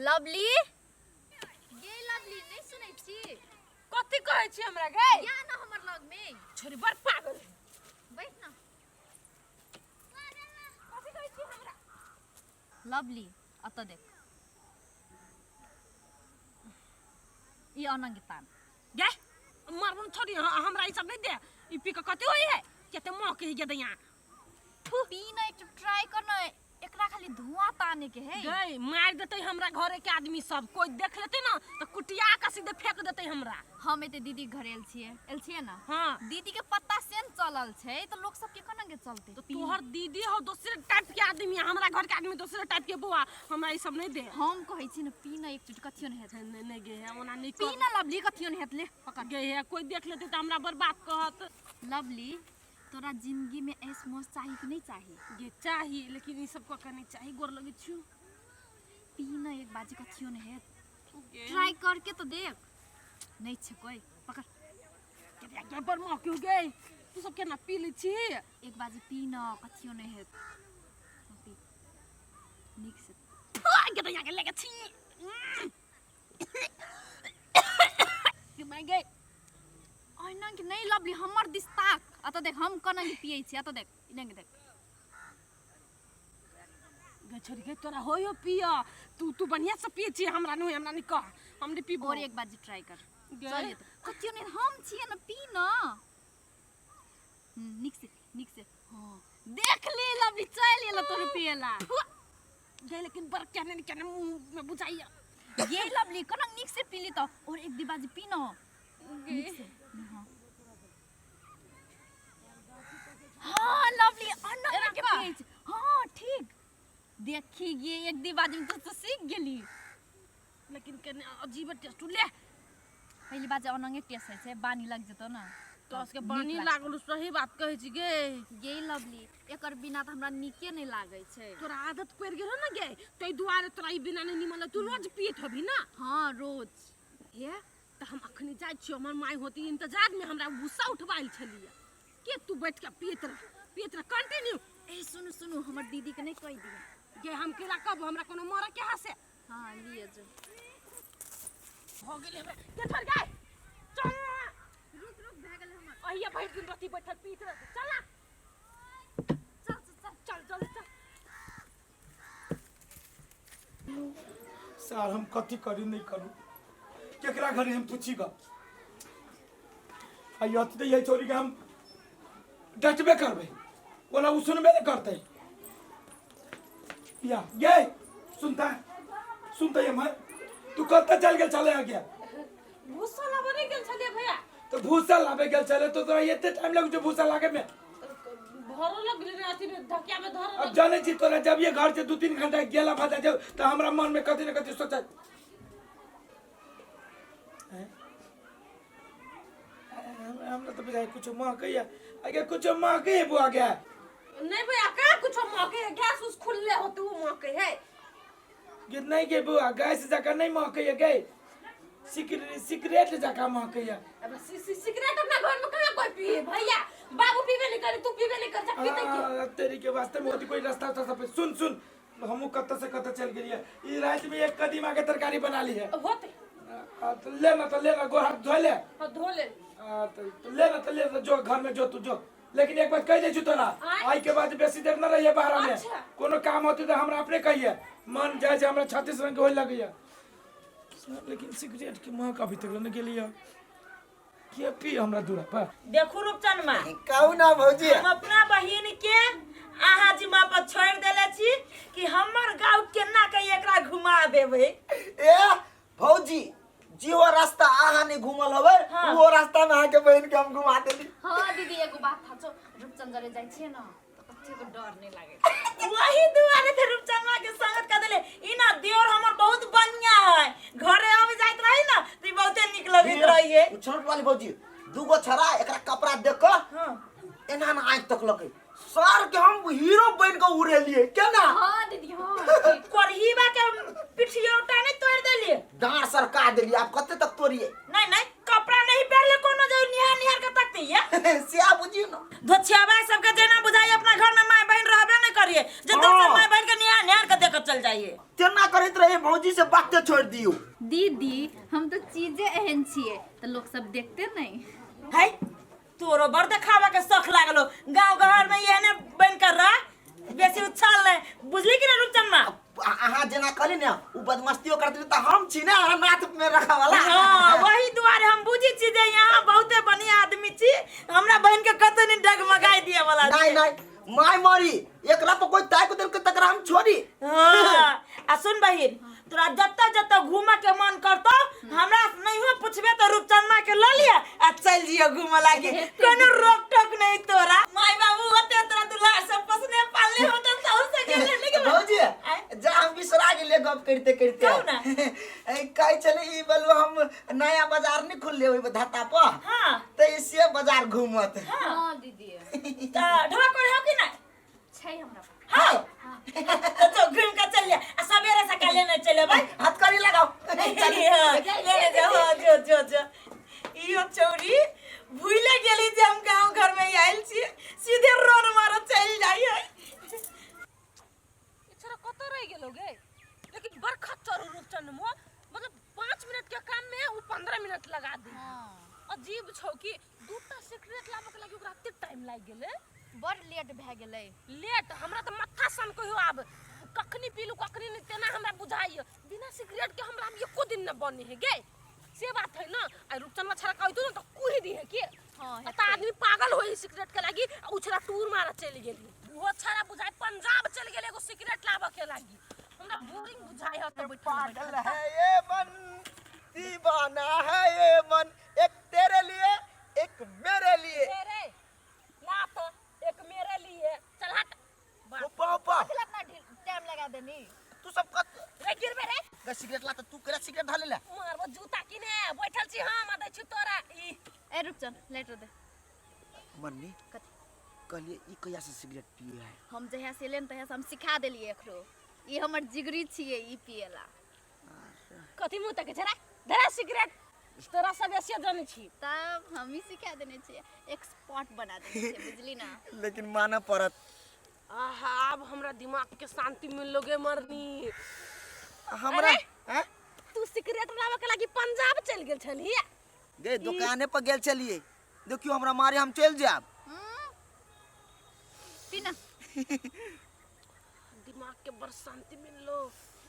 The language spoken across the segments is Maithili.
लवली गे लवली नहीं सुनै छी कथी कहै छी हमरा गे या ना हमर लग में छोरी बड़ पागल है। बैठ ना कथी कहै छी हमरा लवली अत देख ई अनंग तान गे मरबन छोरी हमरा ई सब नहीं दे ई पी के कथी होई है केते महके है गे दैया पी ना एक ट्राई करना एकरा खाली धुआं ताने के है गई मार देते हमरा घरे के आदमी सब कोई देख लेते ना तो कुटिया के सीधे फेंक देते हमरा हम एते दीदी घर एल छियै एल छियै ना हाँ दीदी के पत्ता से न चलल छै तऽ लोक सब के कोना के चलते तो तोहर दीदी हो दोसरे टाइप के आदमी है, हमरा घर के आदमी दोसरे टाइप के बौआ हमरा ई सब नहीं दे हम कहै छी ने पी ना एक चुट कथियो नहीं हेत नहीं नहीं गे है ओना नहीं पी कर ना लवली कथियो नहीं हेत ले पकड़ गे है कोई देख लेते तो हमरा बर्बाद कहत लवली तोरा जिंदगी में ऐश मौज चाही कि नहीं चाही गे चाही लेकिन ई सब कऽ के नहीं चाही गोर लगे छु पी ना एक बाजी कथियो नहीं हेत गे ट्राई करके तो देख नहीं छै कोई पकड़ गे गे बड़ महक गे तू सब केना पी लै छी एक बाजी पी ना कथियो नहीं हेत पी नीक से गे दैया के लेके छी गे my गे अहिना के नहीं लवली हमर दिस ताक अतऽ देख हम कोना के पियै छी अतऽ देख इना के देख गे छोरी गे तोरा होयो पिया तू तू बढ़िया से पिए छी हमरा नहीं हमरा नहीं कह हम नहीं पीबो और एक बार ट्राई कर गे। चल जेतौ कथियो नहीं हम छियै न पी न नीक से नीक से हाँ देख ले लवली चल एलो तोर पियला गे लेकिन बड़ केने ने केने मुंह में बुझाइया ये लवली कोना नीक से पीली तो और एक दिबाजी पी न नीक से हाँ हाँ लवली अन्ना एना के कह। पियै छी हाँ ठीक देखी गे एक दिबाजी में तो सीख गेली लेकिन केने अजीब टेस्ट ले पहली बात जे अनंगे टेस्ट होइ छै बानी लग जेतौ ने तो उसके बानी लागल सही बात कहै छी गे गे लवली एकर बिना तऽ हमरा नीके नहि लागै छै तोरा आदत पड़ि गेल ने गे ताहि दुआरे तोरा ई बिना नहि निमन तू रोज पियत होबी ना हाँ रोज हे तऽ हम अखनी जाइ छियो हमर माय होती इंतजार में हमरा गुस्सा उठबाइल छलियै के तू बैठ के पियत रह पियत रह कंटिन्यू ए सुनू सुनू हमर दीदी के नहि कहि दिअ गे हम केला कब हमरा कोनो मरऽ के हसे हाँ लिए जो भऽ गेलै हमरा के छोड़ गे चल ना रुक रुक भए गेलै हमर अहिया भरि दिन रति बैठल पीत रह चल ना चल चल चल चल जल्दी चल सर हम कथी करी नहीं करू केकरा घरे हम पूछी ग आ अथी तऽ यही छोरी के हम डटबे करबै ओना ओ सुनबे नहि करतै या ये सुनता सुनता ये मैं तू कतऽ चल गेल छले आ गया भूसा लाबऽ नहि गेल छलियै भैया तो भूसा लाबे गेल छले तो तोरा एते टाइम लगै छै भूसा लागे में भरऽ लगलै ने अथी में धकिया में धरऽ अब जाने छी तोरा जब ये घर से 2-3 घंटा गेला भादा जाऊ तो हमरा मन में कथी न कथी सोचा हैं? हमरा तो बुझाय कुछ महकैया अगे कुछ महकै बुआ गया नहीं भैया कहाँ कुछो मौके है गैस उस खुलले होते वो मौके है गे नहीं गे बुआ गैस जका नहीं महकैया गे सिगरेट सिगरेट जका महकैया अब सिगरेट अपना घर में कहाँ कोई पिए भैया बाबू पीबे नहीं करे तू पीबे नहीं कर जा पीते क्यों आ, तेरी के वास्ते में होती कोई रास्ता उस्ता सब सुन सुन हमू कत्ता से कत्ता चल गेलियै ई रात में एक कदीमा के तरकारी बना ली है होते आ, तो ले ना तो ले ना गोड़ हाथ धो ले हाँ धो ले आ, तो ले ना तो ले ना जो घर में जो तू जो लेकिन एक बात कह दे छु तोरा आय? आई के बाद बेसी देर न रहिए बाहर में अच्छा। कोनो काम होते तो हमरा अपने कहिए मन जाए जे हमरा छत्तीस रंग के होए लगैया लेकिन सिगरेट के महक अभी तक न गेलिए के पी हमरा दूरा पर देखू रूपचनमा कहू ना भौजी हम अपना बहिन के अहाँ जिम्मा पर छोड़ि देले छी कि हमर गाँव केना के एकरा घुमा देबै ए भौजी जे वो रास्ता अहाँ नहीं घूमल होबै हाँ। वो रास्ता में अहाँ के बहिन के हम घुमा देली हाँ दीदी एगो बात था छौ रूपचंद जरे जाइ छियै न तऽ कथी के डर नहि लागै छै वही दुआरे थे रूपचनमा के संगत कर देले ई ना देवर हमर बहुत बढ़िया है घरे आबे जाइत रही ना तो ई बहुते नीक लगैत रहिए उ छोट वाली भौजी दूगो छड़ा एकरा कपड़ा देख के हाँ एना ना आँख तक लगे सर के हम हीरो बन के उड़ेलिए केना हाँ दीदी हाँ करहीबा के पिठियौटा नहीं तोड़ देलिए डाँड़ सरका देलिए आप कते तक तोड़िए नहीं नहीं कपड़ा नहीं पहनले कोनो जो निहार निहार के तकते ये से बुझियो ना धोछियाबा सबके जेना बुझाई अपना घर में माय बहन रहबे नहीं करिए जे दोसर हाँ। माय बहन के निहार निहार के देखत चल जाइए। तेना करैत रहे भौजी से बाते छोड़ दियो। दीदी हम तो चीजे एहन छियै तऽ लोक सब देखते नहीं। है तोरो बड़ देखावा के शौक लागलो, गांव घर में एहने बन कर रह, बेसी उछाल नहीं, बुझली कि ना रूपचनमा? अहाँ जेना कहली ने उ बदमस्तियो करते त हम छी ने अहाँ नाथ में रखा वाला। हाँ वही दुआरे हम बुझी छी जे यहाँ बहुते बढ़िया आदमी छी, हमरा बहन के कतौ नहीं डगमगाई दिए वाला। नहीं नहीं my मरी एकरा पर कोई ताक देल के तकरा हम छोड़ी। हाँ आ सुन बहिन, तोरा जत्ता जत्ता घूमे के मन करतो हमरा नहीं हो पूछबे तो रूपचनमा के ल लिया आ चल जियो घूमे लागी, कोनो रोक टोक नहीं तोरा। माय बाबू होते तोरा दुल्हा सब पोसने पालने होते सब से गेले लेकिन भौजी जा हम बिसरा गेलिए गप करते करते। कहू ना। ए कहै छलै ई बलु हम नया बाजार नहीं खुलले ओइ धाता पर। हाँ। त इसे बाजार घूमत। हाँ दीदी। त ढोआ कर हो कि ना? छै हमरा। हाँ तो जो घूम के चल लिया आ सवेरे सकाल लेने चले भाई। हाथ करी लगाओ। हाँ, लेने जाओ। हाँ, जो जो जो इहो चौरी भूले गेली जे हम गांव घर में आयल छी, सीधे रोड मारो चल जाई है। छोरा कत रह गेलो गे, लेकिन बड़ खच्चर रूपचंद मो, मतलब 5 मिनट के काम में उ 15 मिनट लगा दे। अजीब छौ कि दूटा सिगरेट लाबे के लागी ओकरा एते टाइम लागि गेलै, बड़ लेट भए गेलै। लेट हमरा तऽ माथा सन कहियो आब कखनी पीलू कखनी नहीं तेना हमरा बुझाइए, बिना सिगरेट के हमरा आब एको दिन न बने है गे, से बात है ना। आ रूपचंद छड़ा कहतो ना तऽ कुहि दी है कि हाँ, त आदमी पागल होई सिगरेट के लागी, आ उ छड़ा टूर मारे चलि गेली, उहो छड़ा बुझाइ पंजाब चलि गेलै एगो सिगरेट लाबऽ के लागी। हमरा बोरिंग बुझाइ है तऽ बैठल पागल है ये मन, दीवाना है ये मन, एक तेरे लिए एक मेरे लिए। रे ला तो एक मेरे लिए, चल हट। ऊपर ऊपर अपना टाइम लगा देनी तू सब कत रे गिरबे रे गे सिगरेट ला त तू केरा सिगरेट धले ले। मारबो जूता किने बैठल छी हम आ दै छी तोरा ई। ए रूपचंद लाइटर दे। मन्नी कथी? कहलिए ई कहिया से सिगरेट पिए है? हम जहिया से एलियन तहिया से हम सिखा देलिए एकरो, ई हमर जिगरी छियै ई पिएला। कथी मुँह तक छरा धरा सिगरेट तोरा सब ऐसे जानै छी तब हम ही सिखा देने छियै, एक्सपर्ट बना देने छियै, बुझली ना। लेकिन मानऽ पड़त। आहा अब हमरा दिमाग के शांति मिललो गे मरनी। हमरा हैं तू सिगरेट लाबे के लागी पंजाब चल गेल छलही? गे दुकाने पर गेल छलिए, देखियो हमरा मारे हम चल जाब। पीना। दिमाग के बड़ शांति मिललो।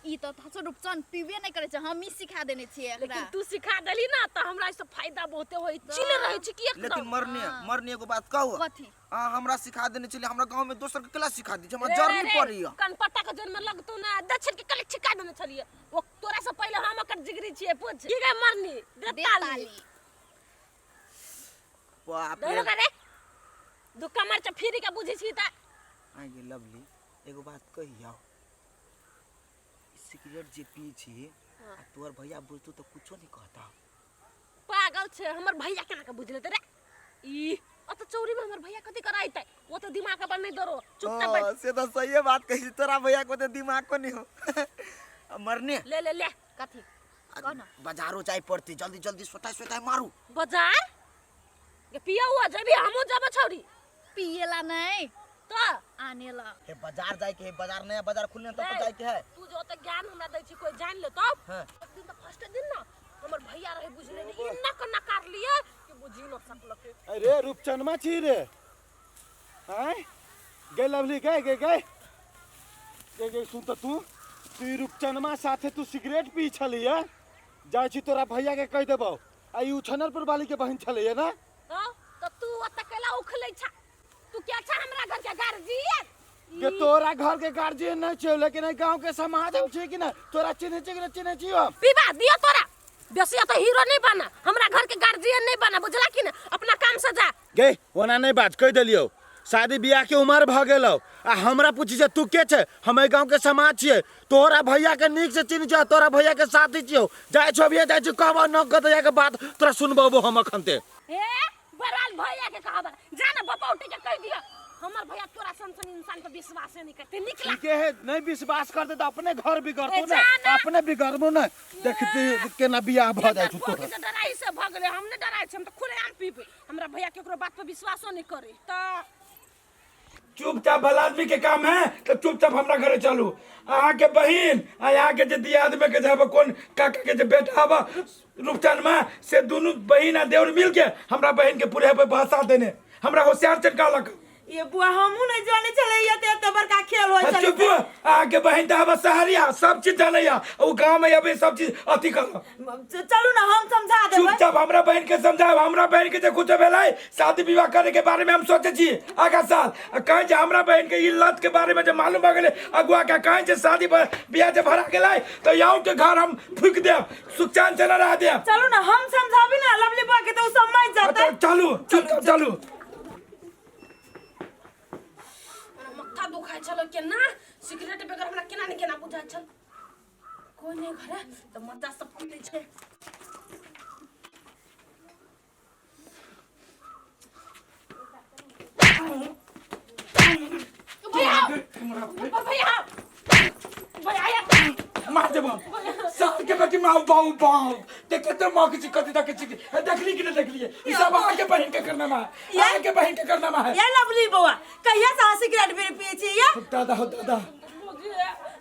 ई तो थासो रूपचंद पीबे नहीं करे छै, हम ही सिखा देने छियै एकरा। लेकिन तू सिखा देली ना त हमरा इससे फायदा बहुते होई, चिल रहै छी कि एकदम। लेकिन मरने मरने एगो बात कहू। कथी? आ हमरा सिखा देने छलिए, हमरा गांव में दोसर के केला सिखा दी, हमरा जर नहीं पड़ैया। कनपट्टा के जन में लगतो ना दक्षिण के कल छिका देने छलिए, ओ तोरा से पहिले हम ओकर जिगरी छियै, पूछ की गे मरनी दे दे ताली। ताली। बाप रे रे रे दुक्का मार के फिरी के बुझै छी त। आ गे लवली एगो बात कहियौ, सिगरेट जे पी छी आ तोहर भैया बुझतौ त कुछो नहीं कहता। पागल छै हमर भैया केना के बुझ लेतै रे? ई अत चौरी में हमर भैया कथी कराइतै, ओ त दिमाग पर नहीं दरो, चुपचाप बैठ। से त सही बात कही, तोरा भैया को त दिमाग को नहीं हो। मरने ले ले ले कथी कह ना। बाजारो जाय पड़ती, जल्दी जल्दी सोताई सोताई मारू। बाजार गे पिया हुआ जबी हमो जाबो छौरी पिएला नहीं तो आनेला। हे बाजार जाय के है, बाजार नया बाजार खुलने तब जाय के है। तू जो त ज्ञान हमरा दै छी कोई जान ले तब। हां एक दिन त फर्स्ट दिन ना हमर भैया रहे बुझले ने इन्ना क नकार लिए कि बुझी न सकलके। अरे रूपचनमा छी रे, आय गे लवली गे गे गे गे गे सुन त तू तू रूपचनमा साथे तू सिगरेट पी छलिए, जाइ छी तोरा भैया के कह देबौ। आ ई उछनरपुर वाली के बहन छलिए ना? हां त तू ओत केला उखलै छा, तू क्या छा हमरा घर के गार्जियन? के तोरा घर के गार्जियन नहीं छौ, लेकिन एहि गांव के समाज हम छी कि ना, तोरा चिन्है छी कि ना चिन्है छी हम? पीबा दियो तोरा बेसी तो हीरो नहीं बना, हमरा घर के गार्जियन नहीं बना, बुझला कि ना? अपना काम से जा। गे ओना नहीं बात कह देलियौ, शादी बियाह के उम्र भ गेलौ आ हमरा पूछी जे तू के छै, हम एहि गांव के समाज छियै, तोरा भैया के नीक से चिन्ह छियौ, तोरा भैया के साथी छियौ, जाइ छौ अभिये जाइ छौ कहबौ न कतऽ जाके बात तोरा सुनबौ हम अखन ते। ए बराल भैया के कहबा जा ना बपौटी के कह दिया, हमर भैया तोरा सन सन इंसान पर विश्वास नहीं करते। निकला ठीके है, नहीं विश्वास करते तो अपने घर बिगड़तो ना, अपने बिगड़बो ना, देखते केना बियाह भ जाइ छौ तोरा। डराई से भ गेलै, हम नहीं डराई छी, हम त खुलेआम पीबै, हमरा भैया केकरो बात पर विश्वासो नहीं करे। त चुपचाप भला आदमी के काम है तो चुपचाप हमरा घरे चलू। अहाँ के बहिन आ यहाँ के जे दियाद में के जे कोन काका के जे बेटा हवा रूपचंद में से दोनों बहिन आ देवर मिल के हमरा बहिन के पूरे पे बहसा देने हमरा होशियार चटकालक। ये बुआ हमहू नहीं जाने चले ये ते एते बड़का खेल होय चले। चुप, अहाँ के बहिन तऽ हवा सहरिया सब चीज जानैया, ओ गांव में अबे सब चीज अथी कर। चलू ना हम समझा देबै। चुपचाप हमरा बहिन के समझाब, हमरा बहिन के जे कुछ भेलै शादी विवाह करे के बारे में हम सोचे छी आगा साल। आ कहीं जे हमरा बहिन के ई लत के बारे में जे मालूम भऽ गेलै अगुआ के कहीं जे शादी बियाह जे भरा गेलै तऽ यहाँ के घर हम फूक देब, सुख चैन से न रह देब। चलू ना हम समझाबी ना लवली बुआ के तो उ समझ जेतै। चलू चुपचाप चलू। माथा दुखाइ छल केना सिगरेट बगैर हमरा केना ने केना बुझाइ छल। कोई नहीं घरे तऽ मजा सब पी लै छै। भैया भैया भैया मार देबो साल के बेटी माँ बाऊ बाऊ देखे तो माँ किसी कथी तक किसी देखली कि नहीं देखली ई सब अहाँ के बहिन के करना है, अहाँ के बहिन के करना है। ये लवली बौआ कहिया से अहाँ सिगरेट बीड़ी पिए छी ये? दादा हो दादा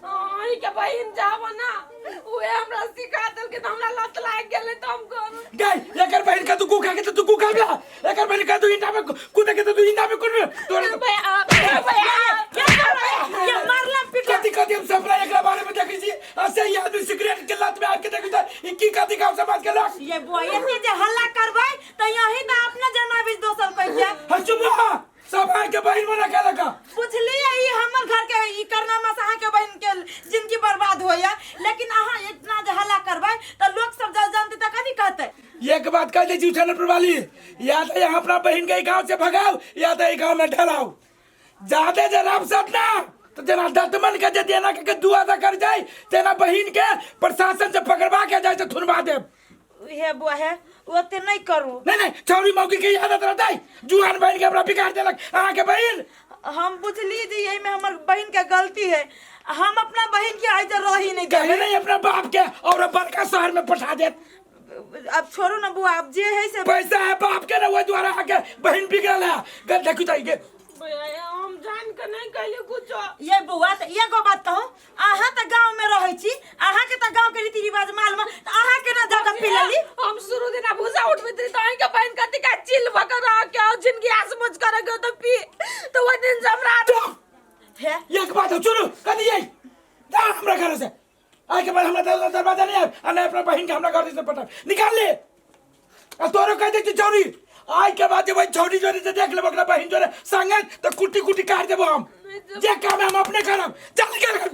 अहीं के बहिन जाब ना उहे हमरा सिखा देलकै तऽ हमरा लत लागि गेलै तऽ हम करू। गई एकर बहिन का तू गु खा के तू गु खा गया, एकर बहिन का तू इंडा में कूद के तू इंडा में कूद तोरे भैया भैया ये मारला पिटला कथी कथी हम सपना एकरा बारे में देखै छी आ से ई आदमी सिगरेट के लत में आके देखै छी ई की कथी गांव समाज के लोग। ये बुआ एते जे हल्ला करबै तऽ यही तऽ अपना जना बीच दोसर कहि के। हँ चुप रह, सब अहाँ के बहिन बना के लगा। बुझलियै ई हमर घर के ई करनामा से अहाँ के बहिन के जिंदगी बर्बाद होइया, लेकिन अहाँ इतना जे हल्ला करबै तऽ लोक सब जब जानतै तऽ कथी कहतै? एक बात कह दै छी उठल प्रवाली, या तऽ यहाँ अपना बहिन के गांव से भगाओ या तऽ गांव में ढलाओ। जादे जे रब सत ना तो जेना दतमन के जे देना के दू आधा कर जाए तेना बहिन के प्रशासन से पकड़वा के जाए तो थुनवा देब। हे बुआ हे ओते नहीं करू। नहीं नहीं छौरी मौगी के आदत रहतै, जुआन बहिन के हमरा बिगाड़ देलक अहाँ के बहिन। हम बुझली जे एहि में हमर बहिन के गलती है, हम अपना बहिन के आइ जे रही नहीं कहे देबै। नहीं अपना बाप के और बड़का शहर में पठा देत। अब छोड़ू ना बुआ, अब जे है से पैसा है बाप के ना वही द्वारा आके बहिन बिगड़ल है। गल देखू जाइए के। भैया हम जान के नहीं कहलिए कुछो। ये बुआ तऽ एगो बात कहूँ, अहाँ तऽ गाँव में रहै छी, अहाँ के तऽ गाँव के रीति रिवाज मालूम है, तऽ अहाँ केना जाके पी लेली? हम शुरू दिना भूसा उठबैत रही तऽ अहीं के बहिन कथी का चिल भऽ के रह के जिनगी आसमुच करे के तऽ पी तऽ ओहि दिन से हमरा चुप। हे एक बात हो सुनू कथी यही जा हमरा घर से आइ के बाद हमरा दरवाजा नहीं आयब आ नहीं अपना बहिन के हमरा घर से पटा निकाल ले। आ तोरो कह दे छी छौरी आइ के बाद जे छौरी जोरे से देख लेब अपना बहिन जोरे संगे तो कुटी कुटी काट देबो हम, जे काम हम अपने करब। चल निकल घर।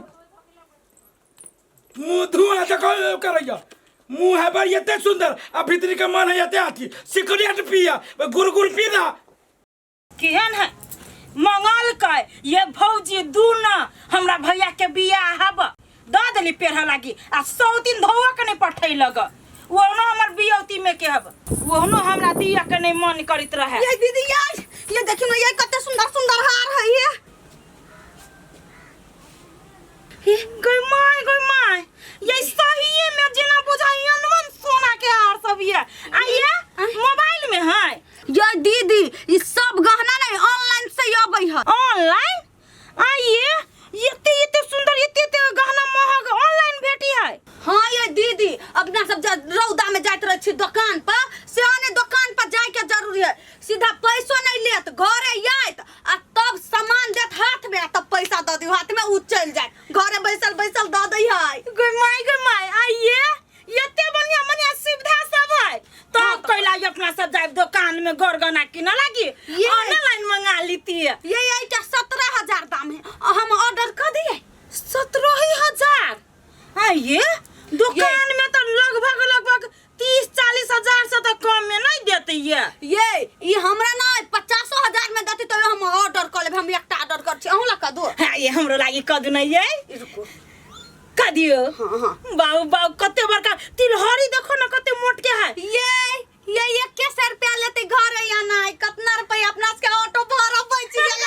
मुंह धुआं से करैया मुंह है बड़ एते सुंदर आ भीतरी के मन है एते अथी सिगरेट पिया गुर गुर पीना। केहन है मंगल के ये भौजी दूना हमरा भैया के बियाह हब द देली पेढ़ लागी आ 100 दिन धोआ के नहीं पठैलक, ओहनो हमर बियौती में के हब ओहनो हमरा दिया के नहीं मन करत रहे। ये दीदी ये देखियो ना ये कते सुंदर सुंदर हार है ये। हे, गई my गई my ये सही में जेना बुझाई अनमन सोना के हार सब ये आ ये मोबाइल में है। ये दीदी ई सब गहना नहीं ऑनलाइन से अबै है। ऑनलाइन? आ ये एते एते सुंदर एते एते गहना महग ऑनलाइन भेटी है। हाँ ये दीदी अपना सब रौदा में जाइत रहे छी दुकान पर से आने दुकान पर जाय के जरूरी है, सीधा पैसो नहीं लेत घरे आयत आ तब सामान देत हाथ में आ तब पैसा दऽ दियौ हाथ में उ चलि जायत घरे बैसल बैसल दऽ दै है। गई my गई my आ ये एते बढ़िया बढ़िया सुविधा सब है तब हाँ तो। कैला अपना सब जाए दुकान में गरगना किन लागी ये। ऑनलाइन मंगा लीती। ये एकटा 17,000 दाम है आ हम ऑर्डर कर दिए। 17,000? आ ये दुकान में तो लगभग लगभग 30-40 हजार से तो कम में नहीं देते ये। ये हमरा ना 50,000 में देते तो हम ऑर्डर कर लेब, हम एकटा ऑर्डर कर छी अहूँ ला कह दो। हाँ ये हमरो लागी कह दू ना ये कह दियो। हाँ, हाँ। बाऊ बाऊ कते बड़का तिलहरी देखो ना कते मोट के है। ये 21 रुपया लेते घर या ना कतना रुपया अपना के ऑटो भाड़ा बच गेल।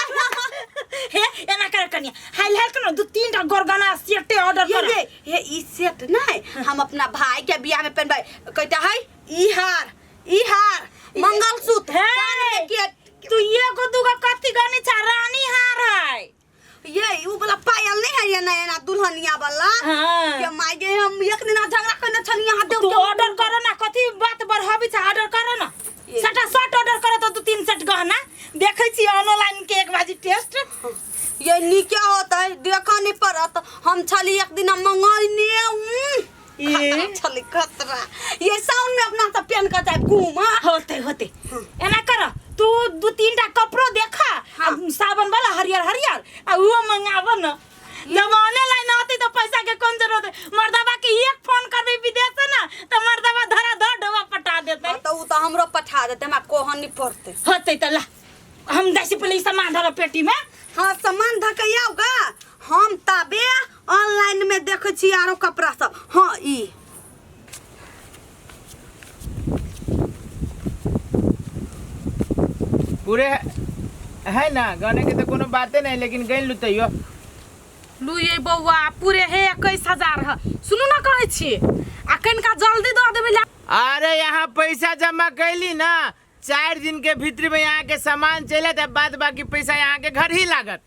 हे एना कर कनिया हाल हाल के ना 2-3 टा गरगना सेटे ऑर्डर कर। ये ई सेट नहीं हम अपना भाई के बियाह में पहनबै कहता है ई हार ई हार मंगलसूत्र हे। कान में के तू एगो दूगो कथी गनी छा रानी हार है ये उ वाला पायल नहीं है ये नया नया दुल्हनिया वाला हाँ। के माय गे हम एक दिन झगड़ा करने छली यहाँ देव तू ऑर्डर करो ना कथी बात बढ़ाबी छा ऑर्डर करो ना ये। सटा सट ऑर्डर करो तो दू तीन सेट गहना देखै छी ऑनलाइन के एक बाजी टेस्ट ये नीके होता है देखा नहीं पड़त हम छली एक दिन मंगैने खतरा छली खतरा ये साउंड में अपना सब पहन कर जाए घूम हाँ। होते होते एना कर तू दू तीन टा कपड़ो देखा आ सावन वाला हरियर हरियर आ वो मंगाब न जब ऑनलाइन आती तो पैसा के कौन जरूरत है मर्दबा के एक फोन करबे विदेश से ना तो मर्दबा धरा धर डोबा पटा देते हाँ, तो उ तो हमरो पठा देते हमरा कोहन नहीं पड़ते होते त ला हम जाइ छी पहिले ई सामान धरब पेटी में हाँ सामान धकैया गा हम ताबे ऑनलाइन में देखै छी आरो कपड़ा सब हाँ ई पूरे है ना गाने के तो कोनो बाते नहीं लेकिन गई लू तैयो लू ये बौआ पूरे हे 21,000 है सुनू ना कहै छी आ कनिका जल्दी दऽ देबै ला अरे यहाँ पैसा जमा कैली ना 4 दिन के भीतर में यहाँ के सामान चले तो बाद बाकी पैसा यहाँ के घर ही लागत।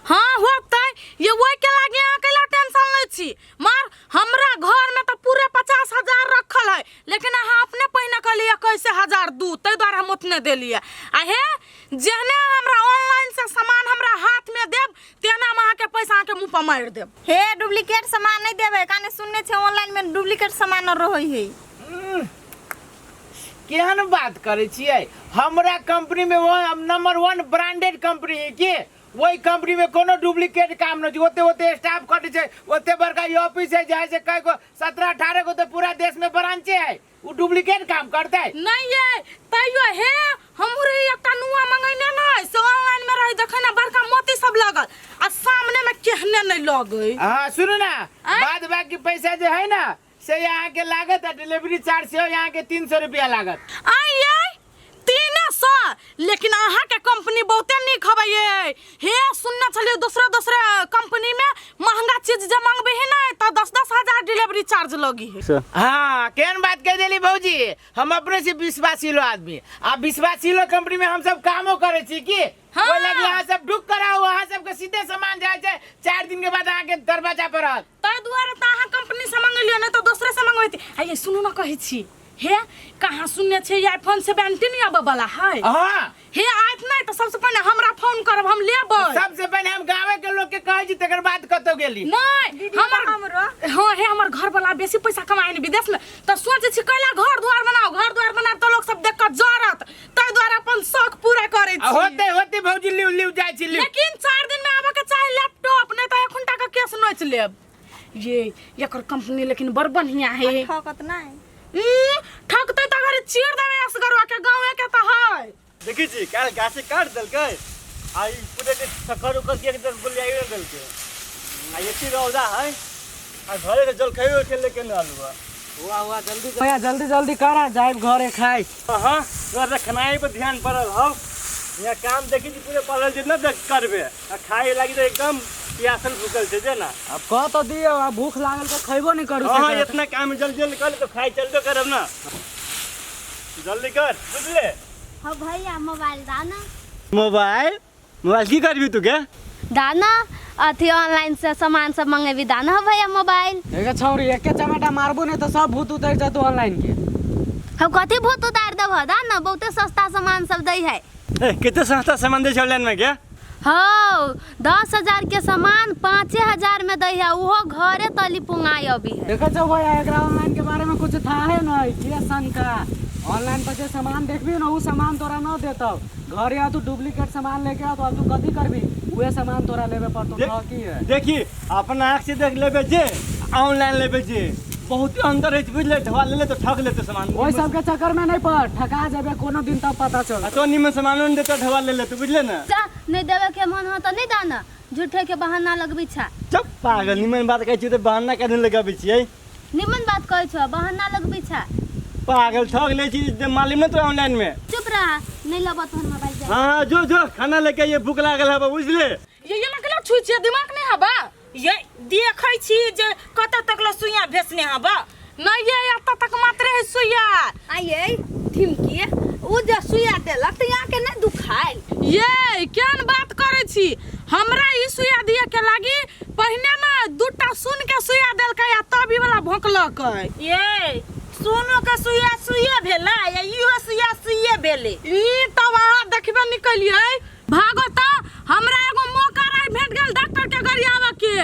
हाँ होतै ये ओहि के लागे अहाँ कैला टेंशन लै छी मार हमरा घर में तो पूरे 50,000 रखल है लेकिन अहाँ अपने पहिने कहलियै 21,000 दू ताहि दुआरे हम उतने देलियै आ हे जेहने हमरा ऑनलाइन से सामान हमरा हाथ में देब तेहने हम अहाँके पैसा अहाँके मुँह पर मारि देब। हे डुप्लीकेट सामान नहीं देबै काने सुनने छे ऑनलाइन में डुप्लीकेट सामान रहै है। केहन बात करै छियै हमरा कंपनी में वो नंबर 1 ब्रांडेड कंपनी है के वही कंपनी में कोनो डुप्लीकेट काम नहीं ओते ओते स्टाफ कटे छै ओते बड़का ई ऑफिस है जहाँ से कई गो 17-18 गो तो पूरा देश में ब्रांचे है वो डुप्लीकेट काम करता है नहीं ये तैयो हे हमहूँ रही एकटा नुआ मंगैने नहीं से ऑनलाइन में रही देखै ना बड़का मोती सब लगल आ सामने में केहने नहीं लगै। हाँ सुनू ना बाद बाकी पैसा जो है ना से यहाँ के लागत आ डिलीवरी चार्ज से यहाँ के 300 रुपया लागत। आई आई 300 लेकिन अहाँ के कंपनी बहुते नीक हबै ये हे सुनने छलियै दोसरा दोसरा कंपनी में महंगा चीज जे मंगबे है ना तो 10-10 हजार डिलीवरी चार्ज लगी है। हाँ केहन बात कह देली भौजी हम अपने से विश्वासीलो आदमी आ विश्वासीलो कंपनी में हम सब कामो करे छी की हाँ। ओहि लगी अहाँ सब ढुक कर आउ अहाँ सबके सीधे सामान जाय छै 4 दिन के बाद अहाँ के दरवाजा पर रहत। ताहि दुआरे तऽ अहाँ कंपनी से मंगेलियै नहीं तो दोसरे से मंगबैती। आ ये सुनू ना कहै छी हे कहाँ सुनने छै आईफोन 17 आबऽ वाला है। हाँ हे आयत नहीं तो सबसे पहले हमरा फोन करब हम लेबै। सबसे पहले हम गाँव के लोग के कहै छी तकर बाद कतौ गेली। नहीं हमर हाँ हे हमर घर वाला बेसी पैसा कमाए विदेश में तो सोचे छी कैला घर द्वार बनाओ घर द्वार बनाओ तो लोग सब देख कऽ जरत ताहि दुआरे अपन शौक पूरा करै छी। होते होते भौजी लिउ लिउ जाइ छी लिउ। लेकिन 4 दिन में आबऽ के चाही लैपटॉप नहीं तो एखुनटा के केस नोच लेब। ये एकर कंपनी लेकिन बड़ बढ़िया है। ठकत नहीं ठकतै तऽ अगर चीर देबै असगरवा के गाँवे के तऽ है। देखी छी काल्हि गाछे काट देलकै आ ई पूरे के शक्कर उकर के एकदम गोलियाई देलकै आ एती रौदा है आ घरे के जलखैयो के लेके न आलू है। हुआ हुआ जल्दी भैया जल्दी जल्दी करा जाइब घरे खाइ। हाँ तोरा खानाई पर ध्यान पड़ल हौ यहाँ काम देखी छी पूरे पड़ल जे न देख करबे आ खाए लागी तो एकदम प्यासल भूखल छै जे ना। अब कह तो दियो अब भूख लागल तो खइबो नहीं करू। हाँ इतना काम जल्दी जल्दी कर तो खाई चलबे करब ना जल्दी कर बुझले। हाँ भैया मोबाइल दाना। मोबाइल मोबाइल की करबी तू के दाना अथी ऑनलाइन से सामान सब मंगेबी दाना भैया मोबाइल। एके छौरी एके चमेटा मारबो नहीं तो सब भूत उतर जतो ऑनलाइन के। हम कथी भूत उतार देब दाना बहुते सस्ता सामान सब दै है। ए कितने सस्ता सामान दै छै ऑनलाइन में के? हाँ 10,000 के सामान 5,000 में दै है उहो घरे तली पुंगाई अभी है। देखो जो भैया एकरा ऑनलाइन के बारे में कुछ था है ना के शंका ऑनलाइन पर जे सामान देखबी ना उ सामान तोरा न देतौ घरे आ तू डुप्लीकेट सामान लेके आ तो अब तू कथी करबी उहे सामान तोरा लेबे पड़तो ठकी है। देखी अपन आँख से देख लेबे जे ऑनलाइन लेबे जे बहुत अंतर है बुझले ढवा लेले तो ठक लेते सामान। ओइ सब के चक्कर में नहीं पड़ ठका जेबे कोनो दिन तब पता चल। तो निमन सामान न देतो ढवा ले लेते बुझले ना। जा नहीं देवे के मन हो तो नहीं दाना झूठे के बहाना लगबी छा। चुप पागल निमन बात कहै छी त बहाना केने लगाबै छियै। निमन बात कहै छौ बहाना लगबी छा। पागल ठग ले छी जे मालूम न तो ऑनलाइन में। चुप रहा नहीं लेबो तोहर मोबाइल जा। हां हां जो जो खाना लेके ये भूख लागल है बुझले। ये लगला छुइ छै दिमाग नहीं हबा ये देखै छी जे कत तक ल सुइया भेसने हबा। नहीं ये एत तक मात्र है सुइया। आइए ठिमकी उ जे सुइया देलक तऽ यहाँ के नहीं दुखाइल। ये केहन बात करै छी? हमरा ई सुइया दिए के लागी पहिने ना दूटा सुन के सुइया देलकै आ तब ई वाला भोंकलकै। ये सोनो के सुइया सुइये भेलै या इहो सुइया सुइये भेलै? ई तब अहाँ देखबे निकलियै भागो त। हमरा एगो मौका रहे भेट गेल डॉक्टर के गरियाबऽ के।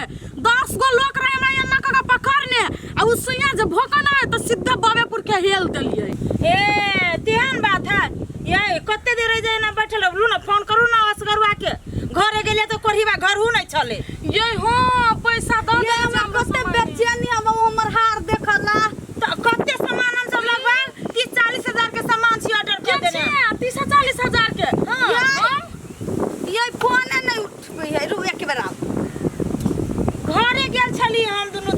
10 गो लोक रहे हमरा एना कऽ के पकड़ने आ उ सुइया जे भोंकना है तऽ सीधे बबेपुर के हेल देलियै। ए तेहन बात है? ये कते देर रह जाए ना बैठल रहलू ना, फोन करू ना असगरुआ के। घरे गेलियै तऽ कोढ़ीबा घर हु नहीं छले। ये हाँ पैसा दऽ ये देने हमरा हमरा कते सामान। बेचैनी हम हमर हार देखला। तऽ कते सामान हम सब लगभग 30-40 हजार के सामान छी ऑर्डर के कर देने। छियै? 30-40 हजार के? हाँ। ये फोन नहीं उठबै है, रुक एक बेर आब। घरे गेल छली हम दुनू।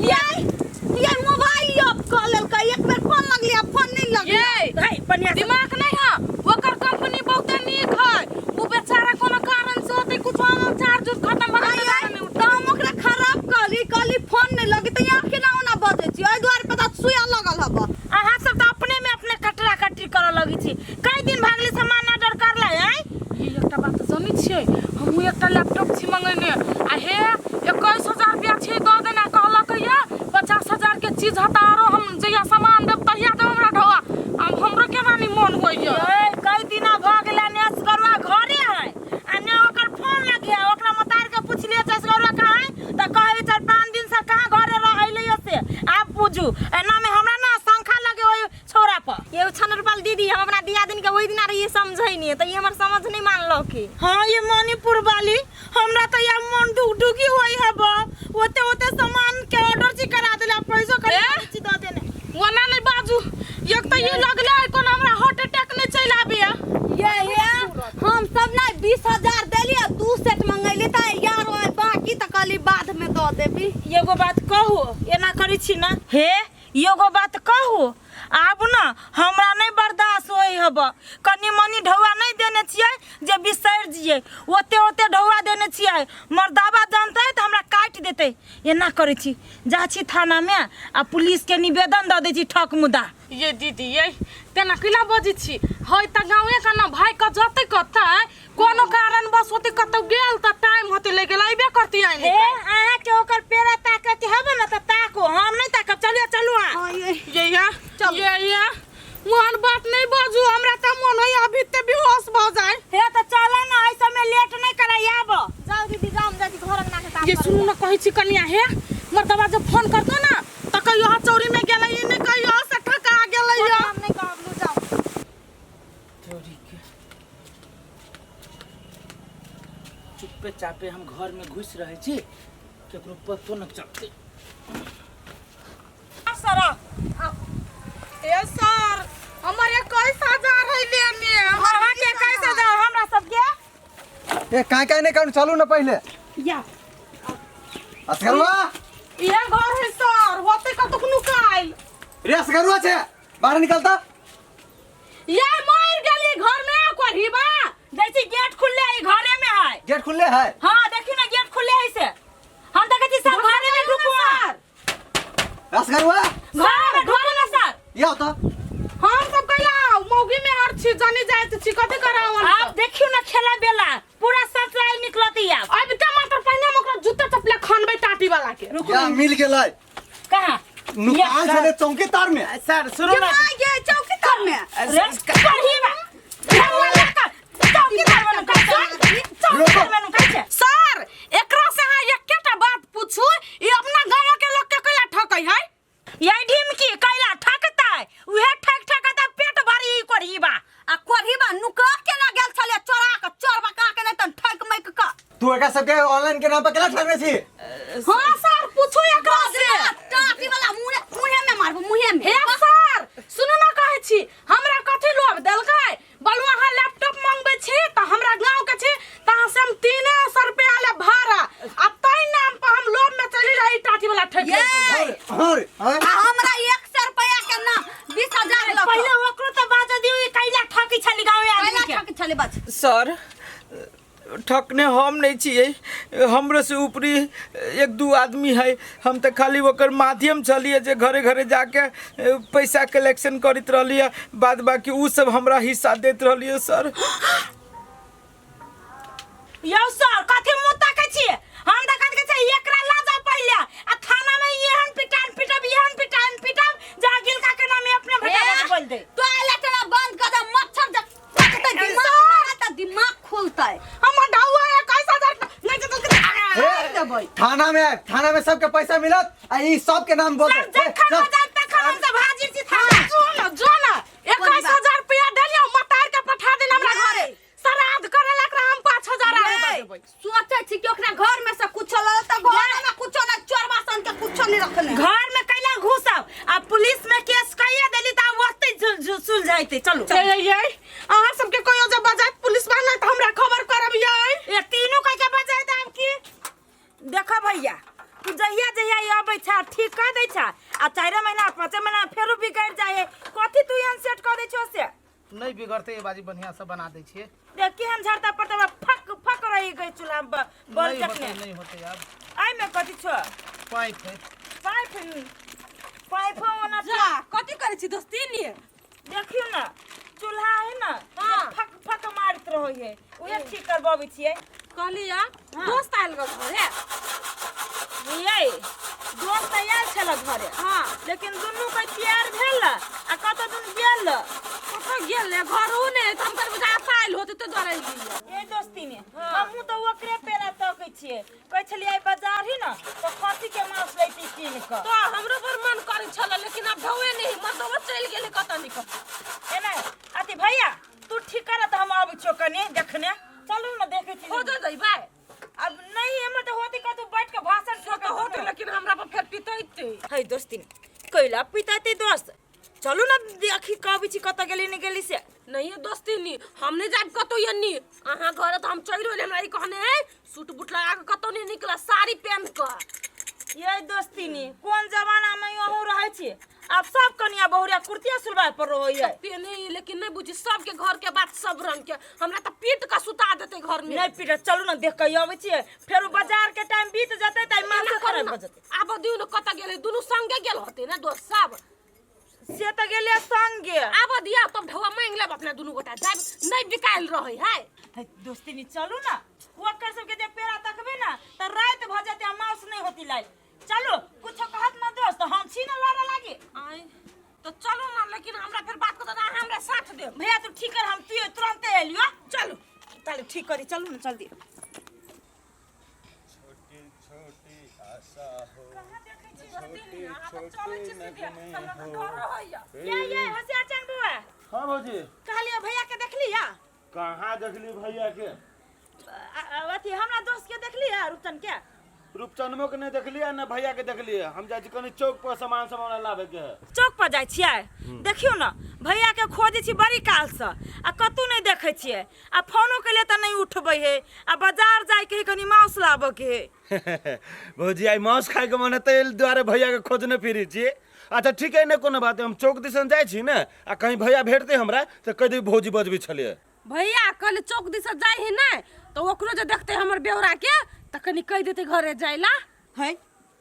ये मोबाइल ऑफ कऽ लेलकै, एक बेर फोन लगली आ फोन नहीं लगली। ये है बढ़िया से। दिमाग नहीं है, ओकर कंपनी बहुते नीक है। उ बेचारा कोनो कारण से होते कुछ चार्ज उर्ज खत्म भऽ गेल आइ, नहीं तऽ हम ओकरा खराब कहली, कहली फोन नहीं लगी तऽ यहाँ केना ओना बजै छी, एहि दुआरे पता सुइया लगल हब। अहाँ सब तऽ अपने में अपने कटरा कटरी करऽ लगै छी। कई दिन भागली सामान ऑर्डर करलै आइ? ये एकटा बात जनै छियै, हमहूँ एकटा लैपटॉप छी मंगेने आ हे 21,000 रुपया छै दऽ देने, कहलक ये 50,000 के चीज हता आरो हम जहिया सामान देब तहिया देब हमरा ढौआ। आब हमरो केना नहीं मन होइए। ए कई दिना भऽ गेलै ने असगरुआ घरे है आ ने ओकर फोन लगिया। ओकरा मतार के पुछलियै जे असगरुआ कहाँ है तऽ कहै 4-5 दिन से कहाँ घरे रहलै से। आब बुझू एना में हमरा ना शंका लगे ओहि छोरा पर। ये छन रुपा दीदी हम अपना दिया दिन के वही दिना रहिए समझै नहीं तऽ ई हमर समझ नहीं मानलक के। हाँ ये मणिपुर वाली हमरा तो या मन डुगडुगी होई हब। ओते ओते सामान के ऑर्डर छी करा देला, पैसो खाली छी दऽ देने। ओना नहीं बाजू, एक तऽ ई लगले है कोनो हमरा हार्ट अटैक नहीं चलि आबैया। ये ये हम सब ना 20,000 देलियै, 2 सेट मंगैली तऽ यार ओहि बाकी तऽ कहली बाद में दऽ देबी। एगो बात कहू, एना करै छी ना? हे एगो बात कहू, आब ना हमरा नहीं बर्दाश्त होई हब। कनी मनी ढौआ नहीं देने छियै जे बिसरि जियै, ओते ओते ढौआ देने छियै। मर्दाबा जानतै तऽ हमरा काटि देतै। एना करै छी जा छी थाना में आ पुलिस के निवेदन दऽ दै छी ठक मुदा। ये दीदी ये तेना कैला बजै छी? है तऽ गाँवे के ना भाई के जतै कतै कोनो कारण बस होते कतौ गेल तऽ टाइम होते ले गेल अइबे करती आइ। हे अहाँ के ओकर पेड़ा ताकत के हब ना तऽ ताको, हम नहीं ताकब। चलिए चलू अहाँ। ये ये ये ये ओहन बात नहीं बाजू, हमरा तऽ मन होइए अभी ते बेहोश भऽ जाय। हे तऽ चल ना, एहि समय लेट नहीं कराई आब। जाउ दीदी जाउ, हम जाइ छी घर अंगना के काम ये सुनू ना कहै छी कनिया, हे मर्दबा जब फोन करतो ना तऽ कहियो हाँ चौरी में गेलै, ई नहीं कहियो से ठका गेलै। हम नहीं कहब, लू जाउ। चोरी के चुप्पे चापे हम घर में घुस रहे छी, केकरो पतो न चलते। सर ए सर हमर 21,000 है लेने। अहाँ के 21,000 हमरा सबके? ए काय काय नहीं कारण चलू ना पहले। या असगरुआ ये घर है सर, होते कतौ नुकाइल। रे असगरुआ छे बाहर निकलता। ये मर गेली घर में कोढ़ीबा। देखी गेट खुलले है, घरे में है। गेट खुलले है? हाँ देखी ना गेट खुलले है से। हम देखै छी सब घरे में ढुकू। असगरुआ घरे में ढुकू ना सर। ये होता हम सब कैला मौगी में हर छी जानी जाइत छी कथि करावल। आप देखियो ना खेला बेला पूरा सचलाई निकलती आब। अब ते मात्र पहिने हम ओकरा जूता चप्पल खनबै टाटी वाला के। या मिल गेलै। कहाँ नुकाल छले चौकी तार में। सर सुनू ना। ये चौकी तार में। पढ़ीबा चौकी तार में नुकाइ छै, चौकी तार में नुकाइ छै। सर एकरा से अहाँ एकेटा बात पूछू, ई अपना गाँव के लोग के कैला ठकै है? ये ढिमकी कैला ठकतै, उहे ठक ठकता पेट भरी ई कोढ़ीबा। आ कोढ़ीबा नुका केना गेल छलै चोरा के चोरबा का के नहीं तन ठक मक के। तू एकरा सबके ऑनलाइन के नाम पर केना ठकने छी? हां सर पूछू एकरा से। टाटी वाला मुहे मुहे में मारबो मुहे में। हे सर सुनू ना कहै छी, हमरा कथि लोभ देलकै? बलु अहाँ लैपटॉप मंगबै छी तऽ हमरा गाँव के छी तऽ अहाँ से हम 300 रुपया ले भाड़ा आ तै नाम पर हम लोभ में चलि रही टाटी वाला ठकि लेलकै। अरे आ हमरा 100 रुपया के नाम 20,000 लऽ पहिले ओकरो तऽ बाजऽ दियौ, ई कैला ठकै छली गाँव आदमी कैला के। ठकै छली बच। सर ठकने हम नहीं छियै, हमरो से ऊपरी एक दू आदमी है। हम तऽ खाली ओकर माध्यम छलियै जे घरे घरे जाके पैसा कलेक्शन करैत रहलियै, बाद बाकी उ सब हमरा हिस्सा दैत रहलियै सर। यौ सर, कथी मुँह ताकै छियै? हम तऽ कथी कहै छियै, एकरा लऽ जाउ पहिले आ थाना में एहन पिटान पिटब, एहन पिटान पिटब जे गिलका के नाम अपने फटाफट बोल दे। टॉयलेट ना बंद कर दे, मच्छर जब कटतै दिमाग मारा त दिमाग खुलतै। हमर ढौआ 21,000 नहि तऽ देबै। थाना में आयब, थाना में सबके पैसा मिलत आ ई सबके नाम बोलते। सर, जखन हो जाए तखन हम सब हाजिर छी थाना। जो न जो न, 21,000 रुपया देलियौ, मतार के पठा देना हमरा घरे श्राद्ध करे ला, एकरा हम 5,000 आरो दऽ देबै। सोचै छी कि ओकरा घर में से कुछो लऽ त घर में कुछो ना, चोरवा सन के कुछो नहीं रखने। घर में कैला घुसब? आ पुलिस में केस कइए देली त आब ओतै सुलझाइते। चलू। ये ये ये, अहाँ सबके कोई जब बजात पुलिस वाला त हमरा खबर करब ये। ए तीनों कह के बजाय दाम की। देखो भैया, तू जहिया जहिया ई अबै छा ठीक कर दै छा, आ 4 महीना 5 महीना फेरो बिगड़ जाए है। कथी तू एहन सेट कर दै छो से? नहीं बिगड़ते ये बाजी, बढ़िया से बना दै छियै। देख केहन झड़ता पड़ता, फक फक रही गई चूल्हा में बल नहीं चटने। होते, नहीं होते यार। आई में कथी छो? पाइप है। पाइप पाइप ओना। जा, कथी करै छी दोस्ती नी? देखियो ना, चूल्हा है ना। हाँ। फक फक मारत रहो है, उहे ठीक करबाबै छियै। कहली या दोस्त आयल गो घरे? ये दोस्त आयल छल घरे। हाँ। लेकिन दुनू के प्यार भेल आ कतौ दुनू गेल। कतौ गेल ने, घरो ने त हम कर बुझा आयल होते तो द्वारा गेलियै। ए दोस्ती ने, हमहूँ तऽ ओकरे पेड़ा तकै छियै। कहै छलियै आइ बाजार ही ना तऽ खस्सी के मांस लैती कीन कऽ। तो हमरो पर मन करै छल, लेकिन आब ढौए नहीं, मर्दवा चलि गेलै कतऽ निकल। एना अथी भैया, तू ठीक कर तऽ हम आबै छियौ कने देखने। चलू ने, देखै छी। हो जइबै। अब नहीं एमे तऽ होती कतौ बैठ के भाषण से तऽ होते, लेकिन हमरा पर फेर पितैते है। दोस्ती कैला पितैते दोस्त? चलू ना देखी, कहबै छी कतऽ गेली नहि गेली से। नहीं दोस्ती नी, हम नहीं जाब कतौ यन्नी। अहाँ घरे तऽ हम चलि रहली, हमरा ई कहने है सूट बूट लगा के कतौ नहीं निकला, साड़ी पहन कऽ। ये दोस्ती नी, कोन जमाना में अहूँ रहै छी? आब सब कनिया बहुरिया कुर्तिया सलवार पर रहै है। पेने, लेकिन नहीं बुझी सबके घर के बात सब रंग के, हमरा तऽ पीट के सुता देते घर में। नहीं पीट, चलू ना देख के अबै छियै, फेर बाजार के टाइम बीत जेतै तऽ एना माथा करू खराब ना। भऽ जेतै। आब दियौ ने, कतऽ गेलै? दुनू संगे गेल होतै ने दोस्त सब। से तऽ गेलै संगे। आब दिया तब ढौआ मांगि लेब, अपना दुनू गोटा जायब, नहीं बिकायल रहै है। है दोस्ती नी, चलू ना, ओकर सबके जे पेड़ा तकबै ना तऽ राति भऽ जेतै आ माउस नहि होती लाइ। चलू, कुछो कहत ना दोस्त, हम छी ना लड़े लागी। आय तो चलू ना, लेकिन हमरा फेर बात करत, अहाँ हमरा साथ देब। भैया तू ठीक कर, हम तुरंते एलियो। चलू। चलू ठीक करी, चलू ना जल्दी। छोटी छोटी आशा हो, छोटी छोटी नगमे हो। ये ये होशियार चंद बुआ। हाँ भौजी। कहलियो भैया के देखली या? कहाँ देखली भैया के? अथी हमरा दोस्त के देखली है, रूपचंद के? रूपचंदमो के नहीं देखलिए न भैया के देखलिए। हम जाइ छी कनी चौक पर सामान सामान लाबे के है। चौक पर जाइ छियै? देखियौ ना, भैया के खोजै छी बड़ी काल से आ कतौ नहि देखै छियै, आ फोनो केलियै तऽ नहि उठबै है, आ बाजार जाइके है, कनी मांस लाबऽ के है। भौजी, आइ मांस खाय के मन है ताहि दुआरे भैया के खोजने फिरै छी। अच्छा ठीक है, ने कोनो बात, हम चौक दिसन जाइ छी ने, आ कहीं भैया भेटतै हमरा तऽ कहि देबै भौजी बजबै छलियै। भैया कल चौक दिस जाइ है ने, तऽ ओकरो जे देखते हमर बेवरा के तऽ कनी कहि देते घरे जाय ला। है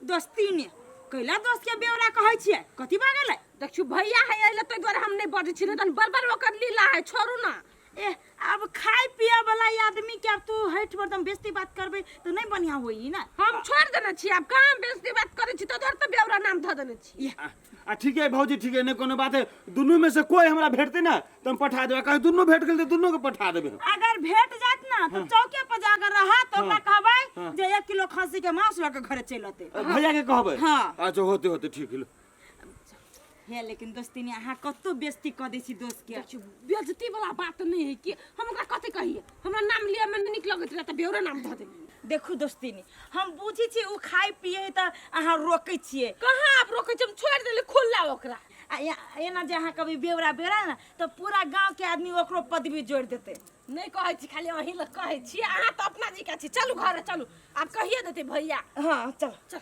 दोस्ती ने, कैला दोस्त के बेवरा कहै छियै? कथी भऽ गेलै? देखियौ भैया है अइले ताहि दुआरे हम नहि बजै छी, नहि तहन बड़ बड़ ओकर लीला है, छोड़ू ना। ए अब खाय पिए वाला आदमी के अब तू हट एकदम बेइज्जती बात करबे तो नहीं बढ़िया होई ना। हम छोड़ देने छी, आब कहाँ बेइज्जती बात करै छी, तो तोर तऽ बेवरा नाम धऽ देने छी। आ ठीक है भौजी, ठीक है, नहीं कोनो बात है। दुनू में से कोई हमरा भेटते ना तो हम पठा देबै, कहीं दुनू भेट गेल तो दुनू के पठा देबै। अगर भेट जात ना तो चौके पर जाकर रहा तो ओकरा कहबै हाँ। जे 1 किलो खस्सी के मांस लऽ के घरे चलि अतै। भैया के कहबै? हाँ। अच्छा होते होते ठीक है। हे लेकिन दोस्ती ने, अहाँ कतो बेइज्जती कऽ दै छी दोस्त के। देखियौ बेइज्जती वाला बात नहीं है कि हम ओकरा कथी कहिए, हमरा नाम लिअ में नीक लगैत रहे तऽ बेवरे नाम धऽ देलियै। देखू दोस्ती ने, हम बुझै छियै ओ खाय पिए तऽ अहाँ रोकै छियै। कहाँ आप रोकै छियै, हम छोड़ि देलियै खुल्ला ओकरा। आ एना जे अहाँ कभी बेवरा बेवरा ने तऽ पूरा गाँव के आदमी ओकरो पदवी जोड़ि देतै। नहीं कहै छी, खाली अहीं लग कहै छी, अहाँ तऽ अपना जी के छी। चलू घरे चलू, आब कहिए देतै भैया। हाँ चल चल।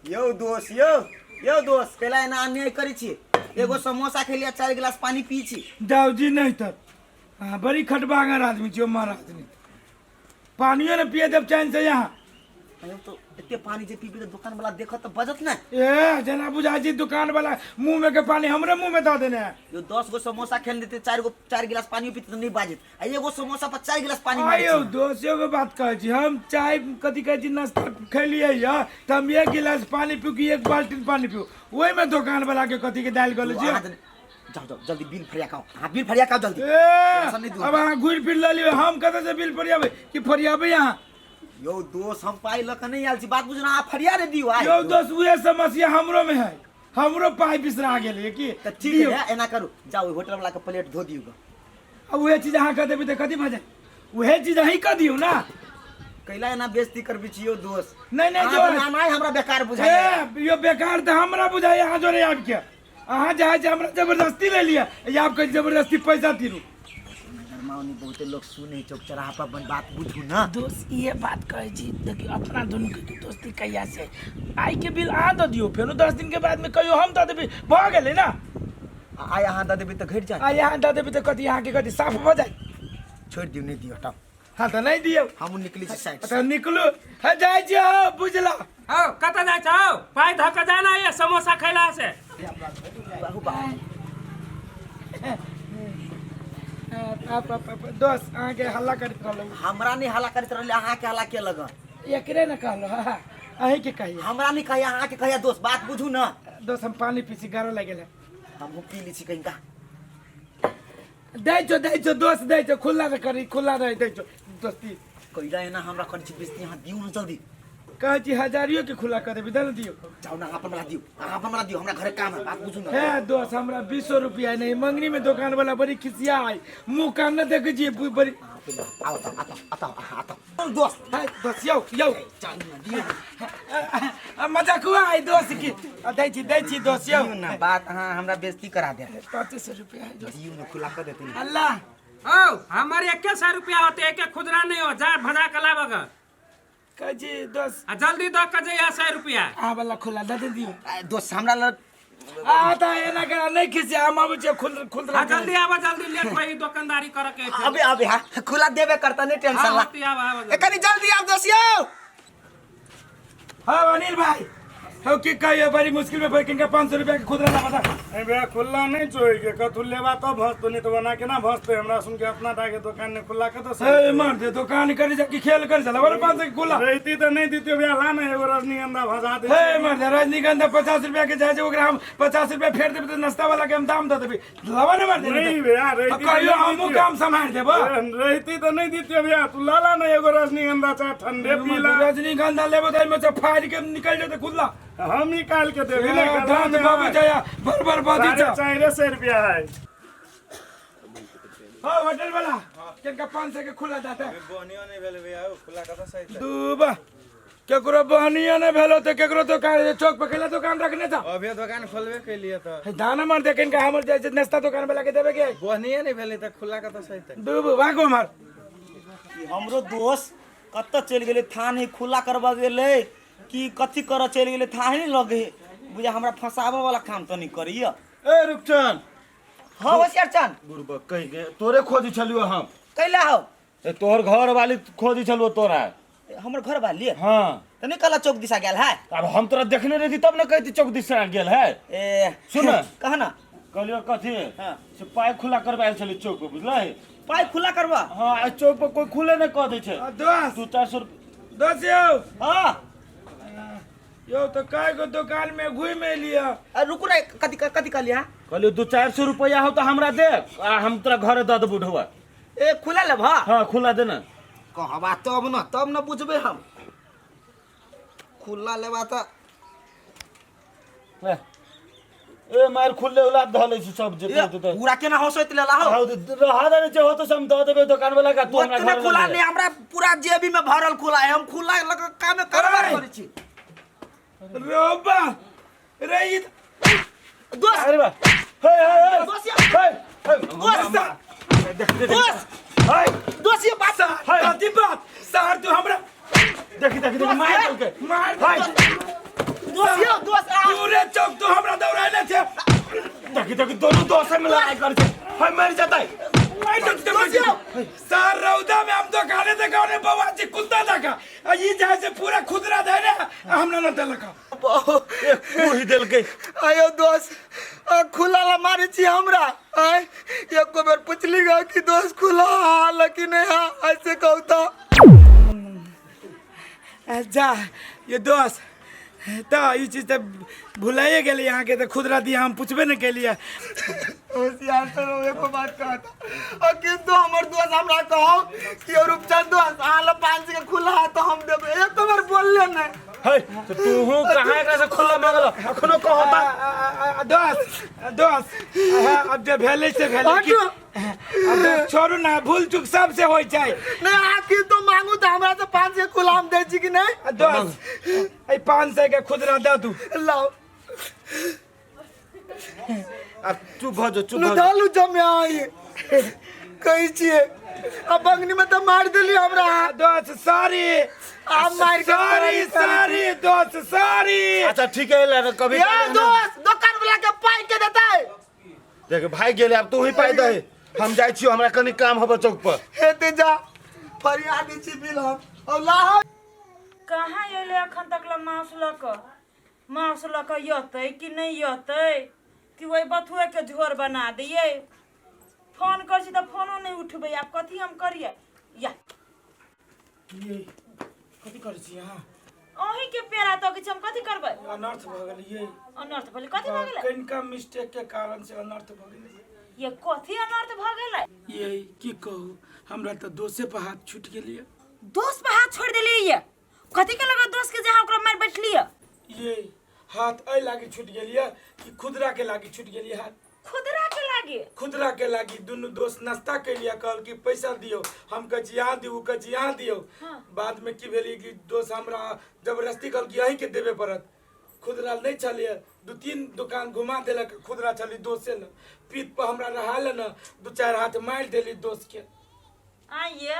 यौ दोस्त, यौ यौ दोस्त, कैला एना अन्याय करै छी? एगो समोसा खेलिया, 4 गिलास पानी पी छी। जाउ जी, नहीं तर हाँ बड़ी खटबांगर आदमी छियो महाराज। नहीं पानियो ने पिए देब चैन से यहाँ। अयो तो एते पानी जे पीबी त दुकान वाला देखत त बजत ना। ए जना बुझाइ छी दुकान वाला मुंह में के पानी हमरे मुंह में दऽ देने है। यो 10 गो समोसा खेल देते 4 गिलास पानी पीते त नहीं बाजत, आ एगो समोसा पर 4 गिलास पानी मारै आयो छी। दोस्त एगो बात कहै छी, हम चाय कथी कहै छी नाश्ता खेलियै य तऽ हम 1 गिलास पानी पीऊ कि 1 बाल्टीन पानी पीऊ, ओहिमे दुकान वाला के कथी के दालि गलै छी। जाओ जाओ जल्दी बिल फरिया खाओ। हाँ बिल फरिया खाओ जल्दी। ए अब अब अहाँ घुरि फिर ललियो, हम कतऽ से बिल फरियाबै कि फरियाबै अहाँ? यो दोस्त हम पाई लऽ के नहीं आयल छी, बात बुझना, अहाँ फरिया रे दियो आइ। यौ दोस्त उहे समस्या हमरो में है, हमरो पाई बिसरा गेलै की। तऽ ठीक है एना करू, जाओ ओहि होटल वाला के प्लेट धो दियौ। अब उहे चीज अहाँ कह देबै तऽ कथी भऽ जाय, उहे चीज अहीं कह दियौ ना। कैला एना बेइज्जती करबै छी यौ दोस्त? नहीं नहीं अहाँ दोस्त तऽ नाम हमरा बेकार बुझाइया। ए यो बेकार तऽ हमरा बुझाइया अहाँ जोरे आबि के, अहाँ जे है से हमरा जबरदस्ती ले लिअ, या आब कहै जबरदस्ती पैसा दियौ। माउनी बहुते लोग सुने चौक चौराहा पर अपन बात बुझू ना। दोस्त ये बात कहै छी, देखियौ अपना दुनू के दोस्ती कहिया से, आइ के बिल अहाँ दऽ दियौ, फेरो 10 दिन के बाद में कहियो हम दऽ देबै, भऽ गेलै ना। आइ अहाँ दऽ देबै तऽ घटि जायत। आइ अहाँ दऽ देबै तऽ कथी अहाँके कथी साफ भऽ जायत? छोड़ि दियौ, नहि दियौ, हटाउ। हाँ तऽ नहि दियौ, हमहूँ निकलै छी साइड। तऽ निकलू, हे जाइ छी हौ, बुझला। हौ कतऽ जाइ छौ? पाइ धऽ कऽ जाना ये समोसा खैला से। दोस्त अहाँके हल्ला करैत रहलहुँ। हमरा नहि हल्ला करैत रहलै, अहाँके हल्ला के लगल? एकरे ने कहलहुँ, हाँ अहीँके कहिए। हमरा नहि कहिए, अहाँके कहिए दोस्त, बात बुझू ना। दोस्त हम पानी पी छी, गरम लागि गेलै। हमहूँ पी लै छी कनिका। दै छौ दै छौ दोस्त दै छौ, खुला रह करी, खुला रह दै छौ दोस्ती। कैला एना हमरा करै छी बेइज्जती, अहाँ दियौ ना जल्दी। कहै छी हजारियो के खुला कऽ देबै, दऽ ने दियौ। जाउ ना, अहाँ अपन वाला दियौ, अहाँ अपन वाला दियौ, हमरा घरे काम है, बात बुझू ना। हे दोस्त हमरा 20 रुपया नहीं, मंगनी में दुकान वाला बड़ी खिसिया है, मुँह कान न देखै छियै बड़ी। आओ आओ आओ आओ आओ दोस्त। है दोस्त यौ यौ मजाक हुआ है दोस्त की, दै छी दै छी दोस्त यौ। दियौ ना बात, अहाँ हमरा बेइज्जती करा दे। 25 रुपया है दोस्त। दियौ ना, खुला कऽ देते। अल्लाह औ हमर 100 रुपया होते, एक खुदरा नहीं हो, जा भजा के लाबग। कहै छी दोस्त। आ जल्दी दऽ के जइहा 100 रुपया। अहाँ वाला खुला दऽ दे दियौ। दोस्त हमरा लग आ तऽ एना केना नहि खिसिया, हम आबै छियै खुल खुल। हाँ जल्दी आवा, जल्दी लेट भई दुकानदारी करे के। अबे अबे हाँ खुला देबे करता, नहीं टेंशन ला। आवा आवा ए कनी जल्दी आब दोस्त यौ। हाँ अनिल भाई हो की कहियो, बड़ी मुश्किल में पड़ किनका 500 रुपया के खुदरा ना बता। नहीं भैया खुला नहीं चाहिए के कथु लेबा तब भसतो, नहीं तो बना केना भसते। हमरा सुन के अपना टाके दुकान ने खुला कत से। ए मार दे दुकान करी जा की खेल कर चला बड़े 500 के खुला रहती तो नहीं देतियो भैया, ला ना एगो रजनीगंधा भजा दे। हे मार दे रजनीगंधा 50 रुपया के जाय छै, ओकरा हम 50 रुपया फेर देबै त नाश्ता वाला के हम दाम दऽ देबै, लावा ने मार दे। नहीं भैया रहती कहियो हमहूँ काम सम्हारि देबो। रहती तो नहीं देतियो भैया, तू ला ला ना एगो रजनीगंधा चाहे ठंडे पी ला। रजनीगंधा लेबो त एहिमे से फाड़ि के निकल जेतै खुला। हम निकाल के देबे ना, दांत बाबू जाया बरबर बाजी जा। 450 रुपया है। हाँ होटल वाला किनका 500 के खुला जाता है। बहनियो नहीं भेल भैया, खुला कतऽ से अइतै? दूबा केकरो बहनियो नहीं भेलो तो केकरो दुकान चौक पर केला दुकान रखने था। अभी दुकान खोलबे कैलिए तो दाना मार दे किनका हमर जाय छै नाश्ता दुकान वाला के देबे के। बहनियो नहीं भेलै त खुला कतऽ से अइतै? दूबा भागो हमर। हमरो दोस्त कतऽ चलि गेलै था नहीं, खुला करबऽ गेलै कि कथी करऽ चलि गेलै था नहीं लगे, बुझा हमरा फंसाबऽ वाला काम तऽ नहीं करैया। ए रुपचन। हाँ होशियार चंद। बुढ़बा कहि के तोरे खोजै छलियो हम। कैला हो? ए तोहर घर वाली खोजै छलियो तोरा। हमर घर वाली? हाँ। त नहीं कहला चौक दिशा गेल है? अब हम तोरा देखने रही तब न कहती चौक दिशा गेल है। ए सुन कह ना। कहलियो कथी? हाँ। से पाइ खुला करबायल छली चौक पर, बुझलै? पाइ खुला करबा? हाँ आ चौक पर कोई खुले नहीं कह दै छै। दोस्त 200-400 दोस्त यौ। हाँ यौ तो काय गो दुकान में घुमि एलियै। रुकू ना, कथी कथी कहलियै? कहलियो 200-400 रुपया हो तो हमरा दे, आ हम तोरा घरे दऽ देबौ ढौआ। ए खुला लेब? हाँ हाँ खुला दे ना। कहबा तब न, तब न बुझबै हम। खुला लेबा तऽ ए मार खुले उला धऽ लै छी सब जे पूरा केना हंसैत लेला हो? रहा दे जे होतो से हम दऽ देबै दुकान वाला का, तू हमरा ओतने घर खुला नहीं, हमरा पूरा जेबी में भरल खुला है, हम खुला लग कामे करबा करै छी। रोबा रे ई दोस्त। अरे बा हे हे हे दोस्त हे हे दोस्त देख देख दोस्त हे दोस्त ये बात कथी बात सर तू हमरा देख देख देख मार देलकै मार दोस्त यौ दोस्त पूरे चौक तू हमरा दौड़ाइले छे। देख देख दोनों दोस्त में लड़ाई कर छे, हम मर जतै। सर रौदा में हम दुकाने दुकाने बउआ जी कुत्ता दका आ ई जाय से पूरा खुदरा न देलक। कोहि देलकै। आयो दोस्त, खुला ला मारे छी हमरा। आय एको बेर पुछली गा कि दोस्त खुला हाल कि नहीं हा, ऐसे कहू तो। जा ये दोस्त तो ई चीज तो भुलाइए गेलियै अहाँके, तऽ खुदरा दिया हम पुछबे नहि केलियै। होशियार तो रहो, एको बात कहता। और किंतु हमर दोस्त हमरा कहो कि और रूपचंद दोस्त अहाँ ला 5 के खुला है तो हम देबै, एक बेर बोलले नहीं। हे तो तू कहाँ एकरा से खुला मांगल अखनो कहता। दोस्त दोस्त अब जे भेलै से भेलै, कि अब छोड़ू ना, भूल चूक सबसे होइ छै। नहीं अहाँ किंतु मांगू तो हमरा से 5 के खुला हम दै छी कि नहीं। दोस्त ए 500 के खुदरा दे तू। लाओ। अब चुप भ जो, चुप भ जो। लुधालू जमे आई कहै छियै, अब बंगनी में तो मार देली हमरा। दोस्त सॉरी, आप मार के सॉरी सॉरी दोस्त सॉरी। अच्छा ठीक है ले कभी ये दोस्त दुकान वाला के पाई के देतै। देख भाई गेले, अब तू ही पाई दे, हम जाइ छियो, हमरा कनी काम होबे चौक पर। हेते जा फरियादी छी बिल हम और लाहो। कहाँ अयलै अखन तक ल मांस लऽ कऽ? मांस लऽ कऽ यतै कि नहीं यतै कि वही बथुए के झोर बना दियै? फोन करै छी तऽ फोनो नहीं उठबै, आब कथी हम करियै? या ये कथी करै छी अहाँ? अहीं के पेड़ा तकै छी, हम कथी करबै? अनर्थ भऽ गेलै ये। अनर्थ भेलै? कथी भऽ गेलै? कनिका मिस्टेक के कारण से अनर्थ भऽ गेलै। ये कथी अनर्थ भऽ गेलै? ये की कहू, हमरा तऽ दोसे पर हाथ छूटि गेलियै। दोस्त पर हाथ छोड़ि देलियै? ये कथी के लगा दोस्त के जे अहाँ ओकरा मारि बैठलियै? ये हाथ एहि लागी छूटि गेलियै कि खुदरा के लागी छूटि गेलियै हाथ। खुदरा के लागी? खुदरा के लागी। दुनू दोस्त नाश्ता केलियै, कहल कि पैसा दियौ, हम कहै छी यहाँ दियौ, ओ कहै छी यहाँ दियौ। बाद में की भेलै कि दोस्त हमरा जबरदस्ती कहल कि अहीँके देबे पड़त। खुदरा नहीं छलियै, 2-3 दुकान घुमा देलक, खुदरा छली दोसे लग। पीठ पर हमरा रहा ले न, 2-4 हाथ मारि देली दोस्त के। आइए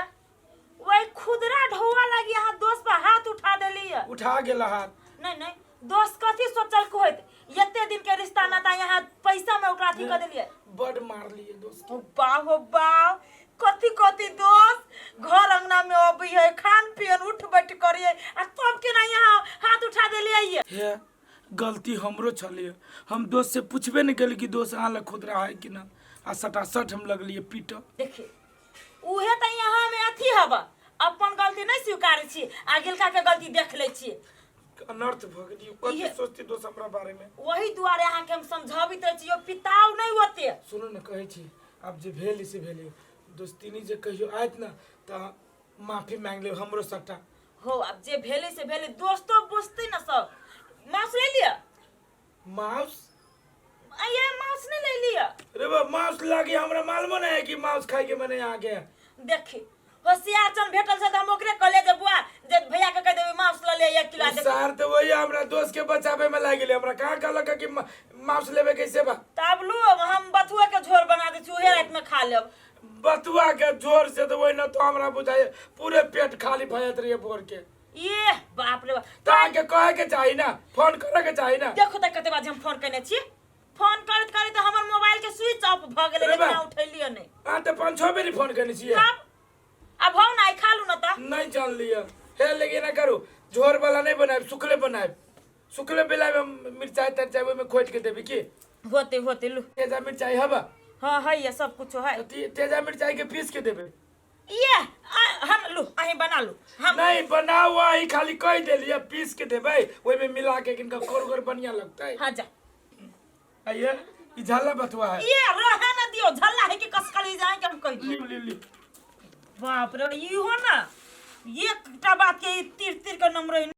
वही खुदरा ढौआ लागी अहाँ दोस्त पर हाथ उठा देलियै? उठा गेल हाथ। नहीं नहीं, दोस्त कथी सोचल को होइत? एते दिन के रिश्ता नाता यहाँ पैसा में ओकरा अथी कर देलियै। बड मारलियै दोस्त। ओ बाह हो बाह, कथी कथी दोस्त घर अंगना में अबै है, खान पियन उठ बैठ करियै आ तब केना यहाँ हाथ उठा देलियै? हे गलती हमरो छलियै, हम दोस्त से पूछबे नहीं केली कि दोस्त अहाँ लग खुदरा है कि ना, आ सटासट हम लगलियै पीटऽ। देखिए उहे तऽ यहाँ में अथी हब, अपन गलती नहीं स्वीकारै छी आ गिलका के गलती देख लै छी। अनर्थ भऽ गेली। कथी सोचती दोस्त हमरा बारे में? वही दुआरे अहाँके हम समझाबैत रहै छी, यो पिताव नहीं ओते। सुनू ने, कहै छी आब जे भेल से भेल, दोस्तीनी जे कहियो आयत ना तऽ माफी मांगि लेब हमरो सबटा। हो आब जे भेलै से भेलै, दोस्तो बुझतै ना सब। मांस ले लिअ। मांस? आइए मांस नहीं ले लिअ। रे बा मांस लागी हमरा मालूम नहीं है कि मांस खाए के मने आ गया। देखी होशियार चन भेटल छै तऽ हम ओकरे कहलियै जे बुआ जे भैया के कहि देबै मांस लऽ ले 1 किलो। सार तऽ वही हमरा दोस्त के बचाबे में लागि गेलै, हमरा कहाँ कहलक कि मांस लेबे कैसे बा। तब लू हम बथुआ के झोर बना दै छी, उहे राति में खा लेब। बथुआ के झोर से तो वही न तो हमरा बुझाइए पूरे पेट खाली भऽ जाइत रहिए भोर के। ये बाप रे बाप। तऽ अहाँके कहे के चाही ना, फोन करे के चाही ना। देखो तऽ कते बार हम फोन केने छी, फोन करैत करैत हमर मोबाइल के स्विच ऑफ भऽ गेलै, अरे लेकिन बा। अहाँ उठेलियै नहि। अहाँ तऽ 5-6 बेरी फोन केने छियै। तब आब हौ ना, खा लू ना तऽ। नहीं जान लिअ हे, लेकिन एना करू, झोर वाला नहीं बनायब, सुखले बनायब। सुखले बेला में मिरचाई तरचाई ओहिमे खोटि के देबी की? होते होते लू। तेजा मिरचाई हबा? हाँ है, ये सब कुछ है। तेजा मिरचाई के पीस के देबे। ये हम लू, अहीं बना लू। हम नहीं बनाओ, अहीं खाली कह देलिए, पीस के देबे ओहिमे मिला के, किनका कोरगर बढ़िया लगतै। हाँ जा। आइए ई झाला बथुआ है। ये रहे ना दियो, झल्ला है कि कसकली जाए के हम कह दियो। ली, ली, ली। बाप रे, ई हो ना एकटा बात के ई तीर तीर के नंबर